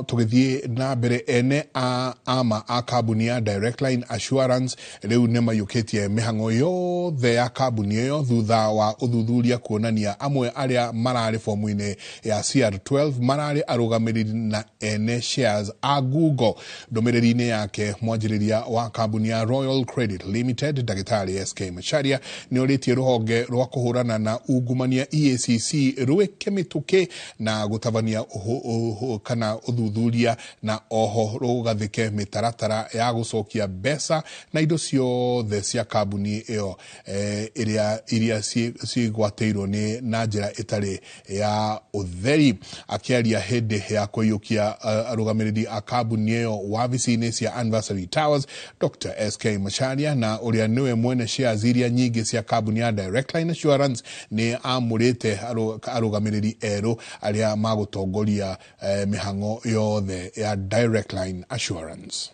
Tũgĩthiĩ na mbere, ene a ama a kambuni ya Direct Line Assurance rĩu nĩ maiyũkĩtie mĩhang'o yothe ya kambuni ĩyo thutha wa ũthuthuria kuonania amwe arĩa mararĩ fomu-inĩ ya CR12 mararĩ arũgamĩrĩri na ene shares a Google. Ndũmĩrĩri-inĩ yake, mwanjĩrĩria wa kambuni ya Royal Credit Limited Ndagĩtarĩ SK Macharia nĩ orĩtie rũhonge rwa kũhũrana na ungumania EACC rwĩke mĩtũkĩ na gũtabania kana ũthuthuria, na oho rũgathĩke mĩtaratara ya gũcokia mbeca na indo ciothe cia kambuni ĩyo ĩrĩa iria cigwatĩirwo nĩ na njĩra ĩtarĩ ya ũtheri. Akĩaria hĩndĩ ya kũiyũkia arũgamĩrĩri a kambuni ĩyo wabici-inĩ cia Anniversary Towers, Dr. SK Macharia, na ũrĩa nĩwe mwene shares iria nyingĩ cia kambuni ya Direct Line Assurance, nĩ amũrĩte arũgamĩrĩri erũ arĩa magũtongoria mĩhang'o yothe ya Direct Line Assurance.